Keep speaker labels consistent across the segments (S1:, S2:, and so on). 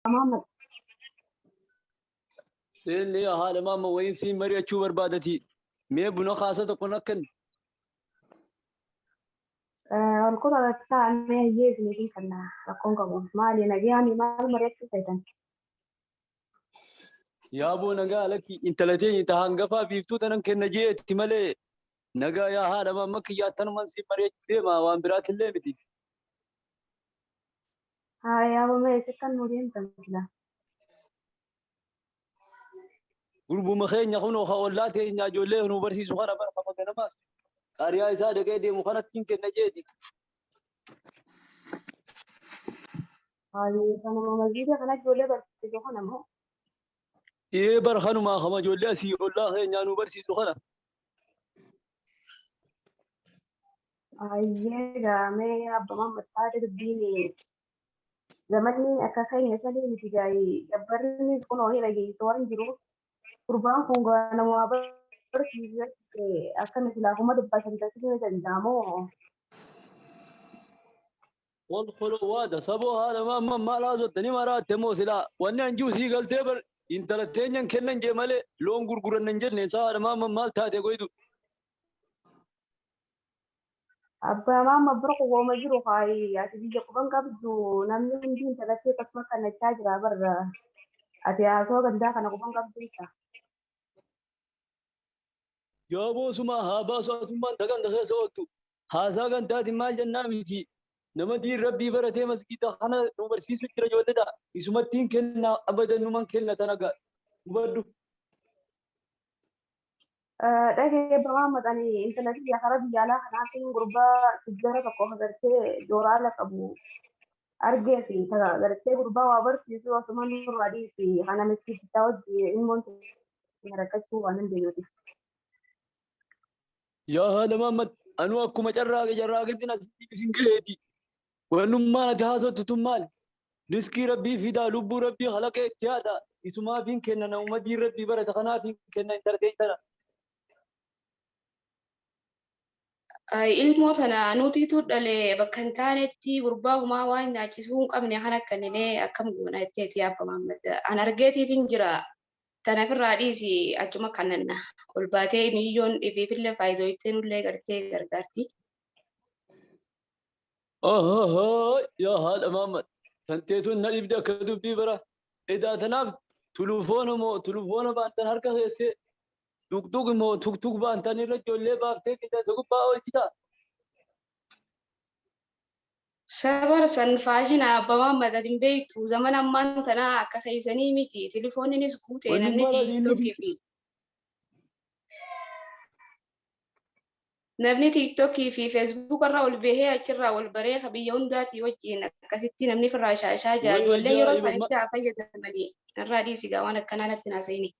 S1: Mahammad.
S2: Seenne yaa haadha maamma wayiin siin mari'achuu barbaadati. Mee buna kaasa tokko nakkan.
S1: Ol kota taa'amee hayyee isiniifin kanna rakkoon qabu. Maali nagayaani maal mari'achuu feetan?
S2: Yaaboo nagaa lakki intala teenya ta hangafaa biiftuu tanan kenna jeetti malee nagaa yaa haadha maamma kiyyaa tanuman siin mari'achuu deema waan biraatillee miti.
S1: Haa yaaboo mee eessatti kan nuu deemtan silaa?
S2: Gurbuma keenya kunoo ka ollaa teenya ijoollee nu barsiisu kana bara kama ganamaas qaariyaa isaa dhaqee deemu kanatti hin kenna jeeti.
S1: Haayee kanuma masjiida kana ijoollee barsiisu kana moo?
S2: Ee bara kanumaa kama ijoollee asii ollaa keenyaa nu barsiisu kana.
S1: Hayyee gaamee abba Mahammad taate dubbiin zamanni akka keenya sanii miti gaayi gabbarri kunoo hin dhageessu waan jiruuf gurbaan kun gaa nama waa barsiisu akkami silaa 500,000 taasisuu ni danda'amoo?
S2: Wal koloo waada saboo haadha maamma maal haasofte ni maraatte moo silaa wanni an jiru sii galtee bar intala teenyan kennan jee malee loon gurguranna hin jenne isaa haadha maamma maal taate goytu.
S1: Abbaa maamma bira qubooma jiru kaayi ati biyya quban qabdu namni hundi intalatee akkasuma kannachaa jira bar ati haasoo gandaa kana quban qabdu isa.
S2: Yaaboo sumaa haa baasu atummaan ta ganda keessa ooltu haasaa gandaatiin maal jennaa miti nama diin rabbii baratee masgiida kana nu barsiisu jira ijoolledha isumattiin kenna abadan numan kenna tana gaa hubadhu.
S1: Dhagee abbaa Mahammad ani intala tiyya kara biyya alaa kanaatiin gurbaa tujjara tokko ka gartee dooraala qabu argee fi ka gartee gurbaa waa barsiisu osuma nurraa dhiisi kana miskiitichaa wajji ilmoon tiyya rakkachuu waan dandeenyuti.
S2: Yaa haadha Mahammad anuu akkuma carraaqe carraaqettiin as isin gaheeti. Wannummaan ati haasoftu tun maali? Riskii Rabbii fidaa lubbuu Rabbii kalaqee itti yaada. Isumaafiin kenna namuma diin Rabbii barate kanaafiin kenna intala teenya tana.
S3: Ay, ilmoo tana nutiitu dhale bakka hin taanetti gurbaa humaa waan nyaachisuu hin qabne kan akka ninee akkam goona jetteeti abba Mahammad. An argeetiif hin jira. Tana ofirraa dhiisi achuma kananna. Ol baatee miyyoon ifiifillee faayidooytee nullee gartee gargaarti.
S2: Ohoohoo yaa haadha Mahammad tanteetun na dhibde akka dubbii bara edaa tanaaf tulufoona moo tulufoona baantan harka keessee tuqtuq moo tuqtuq baantan irra ijoollee baaftee qilleensa gubbaa oolchita.
S3: Sabar san faashina abba Mahammad ati hin beektu zamana ammaan tanaa akka keessanii miti tilifoonninis guute namni
S2: Wannummaan adiin
S3: tiiktookii fi Namni TikTok fi Facebook irra ol bahee achirraa wal baree ka biyya hundaatii wajjin akkasitti namni firraa shaashaa jaa
S2: Way
S3: ijoollee yeroo
S2: ajaa'iba
S3: isaanitti haa fayyadamanii irraa dhiisi gaa waan akkanaa natti hin haasa'ini.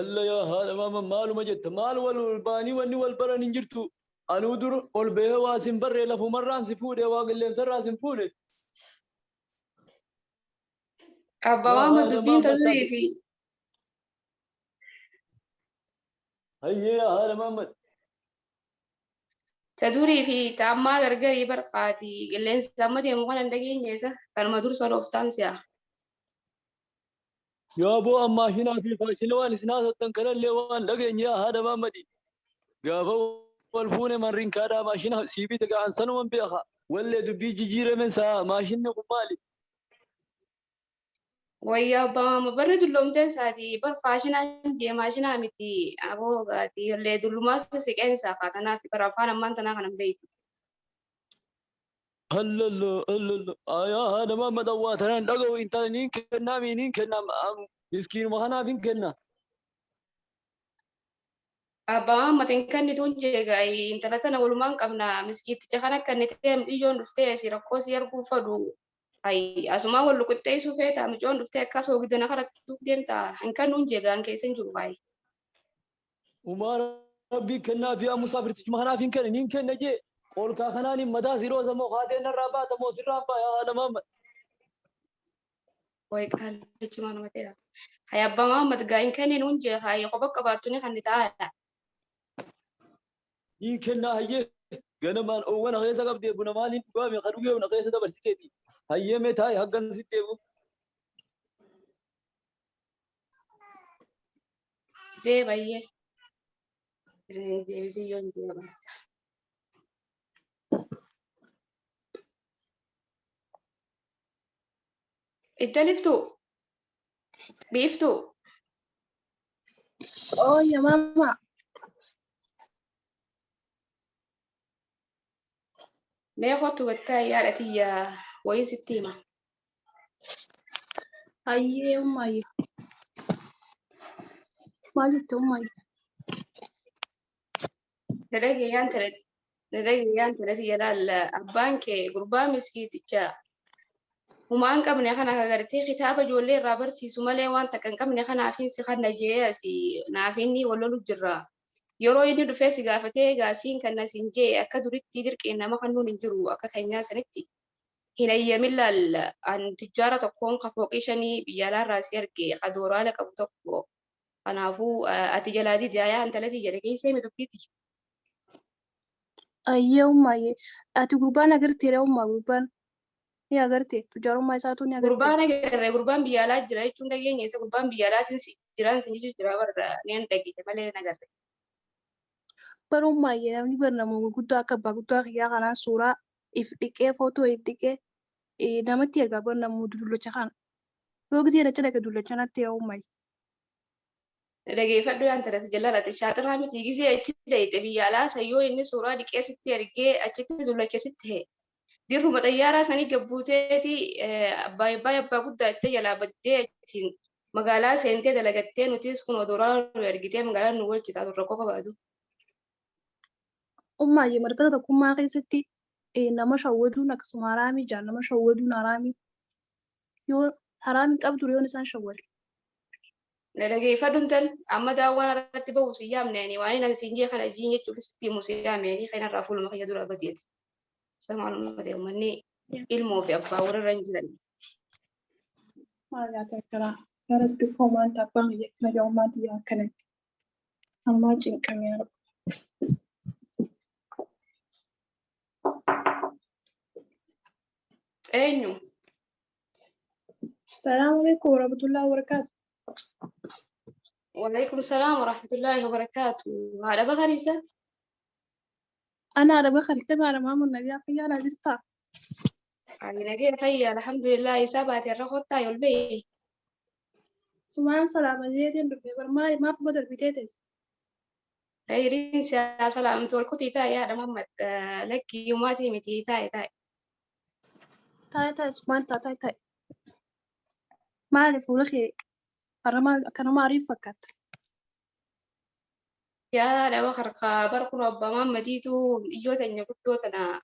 S2: Alla yaa haadha maama maaluma jetta maal wal ol ba'anii wanni wal baran hin jirtu anuu dur ol bahee waa sin barree lafumarraan si fuudhe waa qilleensarraa sin fuudhe.
S3: Abbaa
S2: Yaa
S3: maama
S2: haadha
S3: dubbiin ta
S2: maama
S3: durii
S2: taate.
S3: fi
S2: Hayyee yaa haadha maama.
S3: ta durii fi ta ammaa gargarii barqaati qilleensa amma deemu kana hin dhageenye isa kanuma dursa dhooftaan si'a.
S2: Yaa boo ammaa shinaa fi faashina waan isin haasoftan kanallee waan dhageenye yaa haadha maammadi. Gaafa wal fuune marriin kaadhaa maashina sii bite ga'an sanuman beeka. Wallee dubbii jijiiramen saa maashinni kun maali?
S3: Wayya abbaa maama barri dulloomteen isaati bar faashinaan jee maashinaa miti aboo gaati illee dullumaas siqeen isaa kaatanaaf bara afaan ammaan tanaa kanan beektu.
S2: Allallo allallo yaa haadha maammad awwaa tanaan dhaga'u intala niin kennaa mii niin kennaa miskiinuma kanaaf hin kenna.
S3: Abbaa Mahammad hin kennituun jeega intala tana walumaan qabna miskiitticha kana kennitee mucayyoon dhuftee si rakkoo si arguu fadhu Ay asumaa wal luqixxeessuu feeta mucoon dhuftee akkas hoogida na kadhattuuf deemta hin kennuun jeegaan keessa hin jiru baay'ee.
S2: Umaa rabbii kennaa fi musaafirtichuma kanaaf hin kenne niin kenna jee qoolkaa kanaan hin mataa si dhoosa moo kaatee narraa baata moo sirraan baa yaa haadha Mahammad.
S3: Way qaalichuma nama ta'e. Hay abbaa Mahammad gaa hin kenninuun jee hayi kopha qabaattu ni kan ta'aadha.
S2: Niin kennaa hayyee ganamaan oowwana keessa qabdee buna maaliin dhugaame ka dhugee na keessa dabarsiteeti. Hayyee mee taa'i haggan sitti eegu.
S3: Deebayyee. Isin deebisii yoo hin deebaasta. Ittaliftuu. Biiftuu.
S1: Ooyya mama.
S3: Mee kottu gattaa yaadha tiyya wayii sitti hima.
S1: Hayyee ummaayye. Maal jette ummaayye?
S3: Dhagayyaan tana tiyya laalla abbaan kee gurbaa miskiiticha humaa hin qabne kana agartee kitaaba ijoollee irraa barsiisu malee waan takka hin qabne kanaafin si kanna jee asii naaf inni wal lolu jirra. Yeroo inni dhufee si gaafatee gaasiin kan asiin jee akka duritti dirqiin nama kannuun hin jiru akka keenyaa sanitti hin ayyamin laalla an tujjaara tokkoon ka fooqii shanii biyya alaarraa si arge ka dooraala qabu tokko kanaafuu ati jalaa didi yaa intala tiyya dhageessee mi dubbiiti.
S1: Ayyee ummaayye. Ati gurbaan agarteera ummaa gurbaan. Ni agarte tujaarummaa isaatu ni agarte.
S3: Gurbaan agarre gurbaan biyya alaa jira jechuun dhageenya isa gurbaan biyya alaatiin si jiraan sin jechuu jira warra ni an dhageenya malee hin agarre.
S1: Bar ummaayye namni bar nama gurguddoo akka abbaa guddaa kiyyaa kanaan suuraa if dhiqee footoo if dhiqee namatti ergaa bar namuu dullacha kana. Yoo gisee achi dhaqe dullacha natti yaa ummaayye.
S3: Dhageeffadhu yaa intala jallalate shaaxiraa miti gisee achi dhayxe biyya alaa san yoo inni suuraa dhiqee sitti ergee achitti dullacha sitti ta'e. Dirruma xayyaaraa sanii gabbuuteeti abbaa abbaa abbaa guddaa itti jalaa baddee achiin magaalaa seentee dalagattee nutis kun odoraa nu ergitee magaalaa nu walchitaa turre rakkoo qabaatu.
S1: Ummaayye markata tokkummaa keessatti nama shawwaduun akkasuma haraamii jaan nama shawwaduun haraamii yoo haraamii qabdu yoon isaan shawwade.
S3: Dhageeffadhu intal amma daawwaan irratti bahu si yaamne ani waan inni siin jee kana jiin jechuufis itti himu si yaamne ani kanarraa fuuluma kiyya dura badeeti. Sama ta'e uummanni ilmoo fi abbaa warra hin jiran.
S1: Maal nyaata akkanaa? Yaa Rabbi koo maanta abbaan kiyya akkana jedhu maanta yaa akkanatti. Ammaa cinqame yaa Rabbi.
S3: Eenyu?
S1: Salaamu alaikum warahmatullahi wabarakatuh.
S3: Waalaikum salaam warahmatullahi wabarakaatu. Haadha Bakariisa?
S1: Ana haadha Bakari tami haadha Maamud nagaa fayyaa naa jirtaa?
S3: Ani nagee fayya alhamdulillah isaa baate irra kottaa yol ba'e.
S1: Sumaan salaama jeetiin dhufe bar maal maaf badal bitee teesse?
S3: Khayriin siyaa salaamtu ol kutii taa'e haadha Maamad lakkii yumaatii miti taa'e taa'e.
S1: Taa'e taa'e sumaan taa'e taa'e taa'e. Maali fuula kee har'a maal akkanuma ariif fakkaata?
S3: Yaa dhawa harkaa bar kun abbaa Maammadiitu iyyoo teenya guddoo tana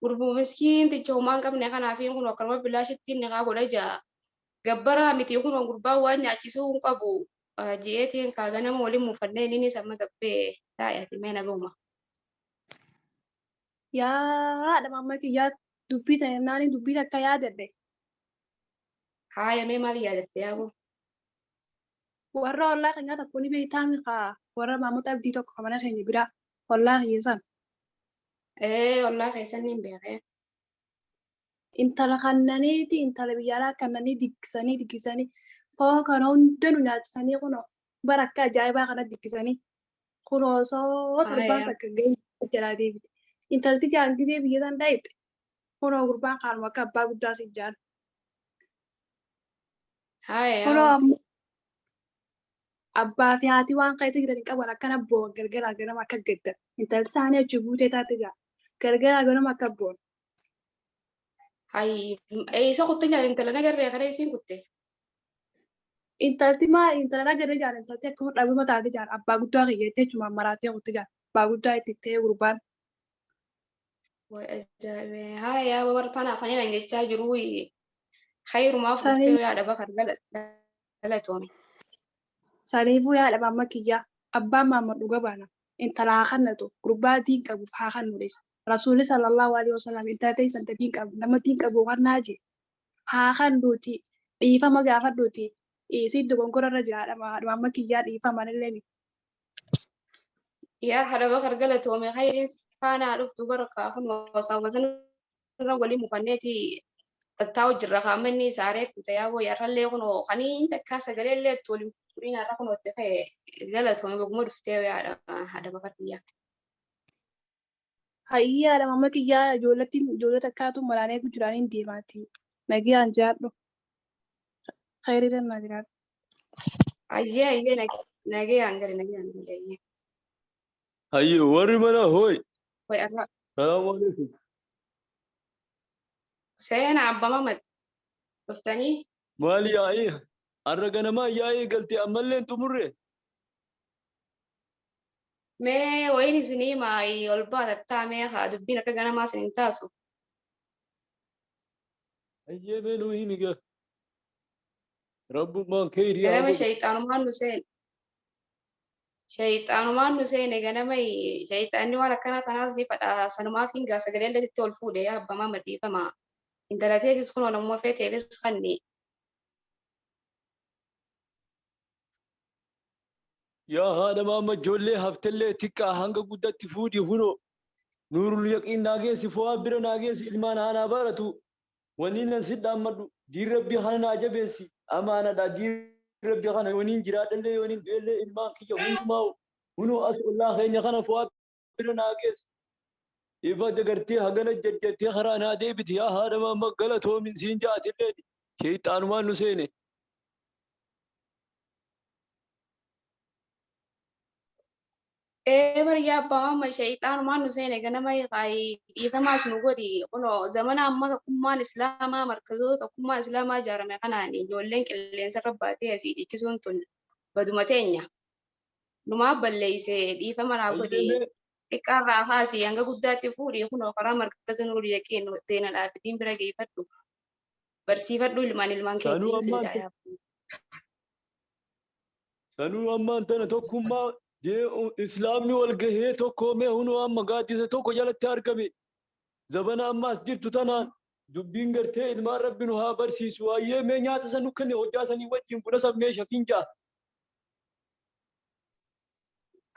S3: gurbuu miskiinticha homaa hin qabne kanaafi kun akkanuma bilaashitti inni haa godha jaa gabbaraa miti kun gurbaan waan nyaachisuu hin qabu ji'eetiin kaa ganama waliin muufannee innis amma gabbee taa'e ati mee naguma.
S1: Yaa haadha Maamma kiyyaa dubbii tana naani dubbii takka yaadadhe.
S3: Haaya mee maal yaadatte yaaboo?
S1: Warra ollaa keenyaa tokko ni beektaa mi kaa warra Maamota Abdii tokko kan mana keenya biraa ollaa kiyya san.
S3: Ee ollaa keessan niin beekee.
S1: Intala kannaniiti intala biyya alaa kannanii diggisanii diggisanii foon kana hunda nu nyaachisanii kunoo bara akka ajaa'ibaa kana diggisanii kunoo osoo torbaan
S3: Haaya.
S1: takka gahee jalaa deebite. Intalti jaan gisee biyya san dhayite kunoo gurbaan kaanuma akka abbaa guddaa si jaan.
S3: Haaya
S1: Kunoo
S3: yaaboo.
S1: ammoo abbaa fi haati waan keessa jiran hin qaban akkana boon galgalaa ganama akka gaddan. Intalti isaanii achi buutee taate jaa galgalaa ganama akka boon.
S3: Hayi eessa kutte jaan intala nagarree kana isiin kutte.
S1: Intalti maal intala nagarree jaan intalti akkuma dhabuma taate jaan abbaa guddaa kiyyattee jechumaan maraatee kutte jaan abbaa guddaa itti ta'ee gurbaan.
S3: Way ajaa'ibee haaya yaaboo bara tanaaf ani nan jechaa jiru khayrumaaf
S1: Sanii
S3: dhuftee yaada bakar galatoome.
S1: Saniifuu yaadha maamma kiyyaa abbaan maamma dhuga baana intala haa kannatu gurbaa diin qabuuf haa kannu dheessa. Rasuulli sallallahu alaihi wasallam intala teessan diin qabu nama diin qabu kannaa jee haa kannuuti dhiifama gaafadhuuti si dogongora irra jira haadha maamma kiyyaa dhiifama illee.
S3: Yaa haadha Bakar galatoome khayriin faanaa dhuftu barqaa kun wasaawwasan irra waliin mufanneeti tattaa'u jirra kaammanni saaree kute yaa booyya har'allee kun kanii takkaa sagaleellee itti waliin furiin har'a kun itti ka'e galatoome baguma dhuftee yaadha haadha Bakar kiyyaa.
S4: Hayyee haadha mama kiyyaa ijoollettiin ijoollee takkaatu malaan eegu jiraaniin deemaati. Nagayaan jiraadhu. Khayrii tannaa jiraadhu.
S3: Hayyee hayyee nagayaan gale nagayaan gale hayyee.
S2: Hayyee warri mana hooy.
S3: Way arra
S2: Salaamu alaikum.
S3: Seenaa abba Mamad dhuftanii.
S2: Maali yaa'ii? Har'a ganamaa yaa'ii galte ammallee hin xumurre.
S3: Mee wayin isinii maayi ol baatattaa mee haa dubbiin akka ganamaa isin hin taatu.
S2: Hayyee mee nuu himi gaa. Rabbummaan keeyrii haa
S3: Ganama
S2: godhu.
S3: shayxaanumaan nu seene. Shayxaanumaan nu seene ganama shayxaanni waan akkanaa tanaas ni fadha sanumaaf hin gaa sagalee illee sitti ol fuudhe yaa abbaa maama dhiifama. Intala teetis kunoo namuma feeteefis kanni.
S2: Yaa haadha maama ijoollee haftellee xiqqaa hanga guddatti fuudhi hunoo nuurul yaqiin naa geessi fo'aa bira naa geessi ilmaan haanaa baratu waniin nan si dhaammadhu diin rabbii kana naa jabeessi amaanadha diin rabbii kana waniin jiraadhallee waniin du'ellee ilmaan kiyya hundumaa hunoo as ollaa keenya kana fo'aa bira naa geessi ifa dagartee hagana jajjattee karaa naa deebiti yaa haadha maama galatoomin siin jaatillee sheeyxaanumaan nu seene.
S3: Ee bar yaa abbaa mamma shayxaanumaan nu seene ganama dhiifamaas nu godhi kunoo zamana amma tokkummaan islaamaa markazoota tokkummaan islaamaa ijaarame kanaan ijoolleen qilleensa irra baatee asii dhichisuun tun baduma teenya numaa balleeyse dhiifama naa godhi xiqqaarraa kaasii hanga guddaatti fuudhi kunoo karaa markaza nuurul yaqiin seenadhaa fi diin bira geeffadhu barsiifadhu ilmaan ilmaan
S2: Sanuu
S3: keetiin sin
S2: ammaan
S3: jaayaa.
S2: Sanuu ammaan tana tokkummaa jee islaamni wal gahee tokkoomee hunoo amma gaaddisa tokko jalatti argame. Zabana ammaas jirtu tanaan dubbiin gartee ilmaan rabbi nu haa barsiisu. Hayyee mee nyaata san nu kenne hojjaa sanii wajjin buna san mee shafiin jaa.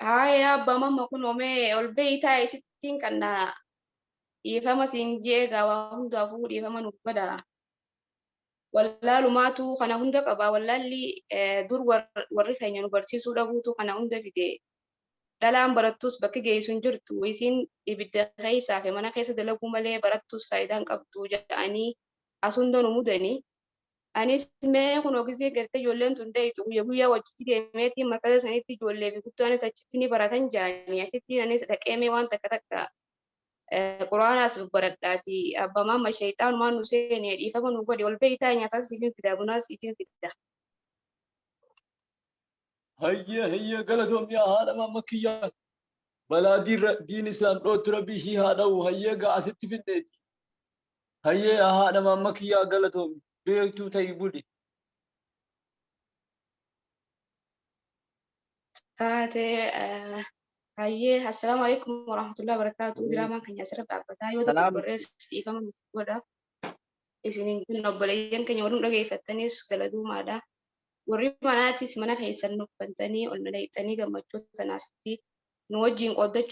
S3: Haaya abbaa mamma kunoo mee ol ba'ii taa'e sittiin qanna dhiifama siin jee egaa waa hundaafuu dhiifama nuuf godha. Wallaalumaatu kana hunda qaba. Wallaalli dur warri keenya nu barsiisuu dhabuutu kana hunda fide. Dhalaan barattus bakki geessu hin jirtu. Isiin ibidda keessaa fi mana keessa dalaguu malee barattus faayidaa hin qabdu jedhanii as hunda nu mudanii. Anis mee kunoo gisee gartee ijoolleen tun deeytu guyya guyyaa wajjitti deemeetiin markaza sanitti ijoollee fi guddaanis achitti ni baratan jaanii achitti anis dhaqee mee waan takka takka quraanaas baradhaati abbaa maama shayxaanumaan nu seene dhiifama nu godhe ol beeytaa nyaataas siifin fida bunaas siifin fida.
S2: Hayyee hayyee galatoom yaa haadha maamma kiyyaa. Balaa diin islaam dhoottu rabbi ishii haa dha'u hayyee gaa asitti fidneeti. Hayyee yaa haadha maamma kiyyaa galatoomi beektuu ta'i buli.
S3: Taate hayyee assalaamu alaikum warahmatullahi wabarakatuh diraamaan keenya asirra dhaabbataa yoo
S5: Salaam.
S3: dogoggorrees dhiifama nuuf godha. Isiniin kun obboleeyyan keenya warri nu dhageeffattanis galatuumaadha. Warri manaatis mana keessan nuuf bantanii ol nu dhayxanii gammachuu tanaasitti nu wajjin qooddachuu